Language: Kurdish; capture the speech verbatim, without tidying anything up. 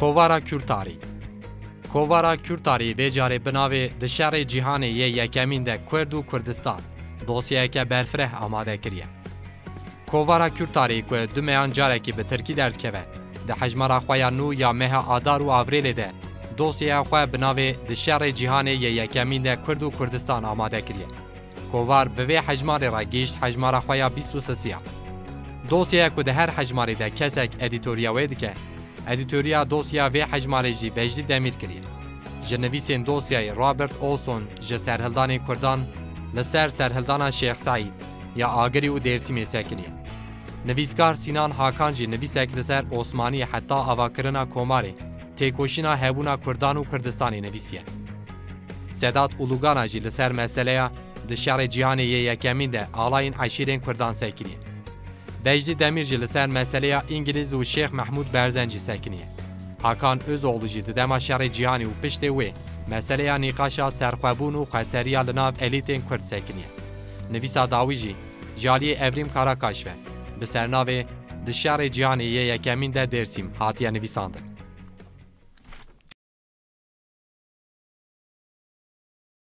Kovara Kürtarî. Kovara Kürtarî vê carê bi navê Di Şerê Cîhanê yê Yekemîn de Kurd û Kurdistan dosyayeke berfireh amade kiriye. Kovara Kürtarî ku du meyan carekî bi tirkî derdikeve, di hejmara xwe ya nû ya meha Adar û Avrêlê de dosyaya xwe bi navê Di Şerê Cîhanê yê Yekemîn de Kurd û Kurdistan amade kiriye. Kovar bi vê hejmarê re gihîşt hejmara xwe ya bîst û sisiya. Dosyaya ku di her hejmarê de kesek edîtoriya wê dike, edîtoriya dosya vê hejmarê jî Becdî Demîr kiriye. Ji nivîsên dosyayê Robert Olson ji serhildanên Kurdan li ser serhildana Şêx Seîd ya Agirî û Dêrsimê sekiniye. Nivîskar Sînan Hakan jî nivîsek li ser Osmaniyê heta avakirina Komarê, têkoşîna hebûna Kurdan û Kurdistanê nivîsiye. Sedat Ulugana jî li ser meseleya Di Şerê Cîhanê yê Yekemîn de alayên eşîrên Kurdan sekiniye. Becdî Demîr jî li ser meseleya Îngilîz û Şêx Mehmûd Berzencî sekiniye. Hakan Ozoğlu jî di dema Şerê Cîhanê û piştê wê meseleya nîqaşa serxwebûn û xweseriya li nav elîtên Kurd sekiniye. Nivîsa dawî jî ji aliyê Evrîm Karakaş ve bi sernavê Di Şerê Cîhanê yê Yekemîn de Dêrsim hatiye nivîsandin.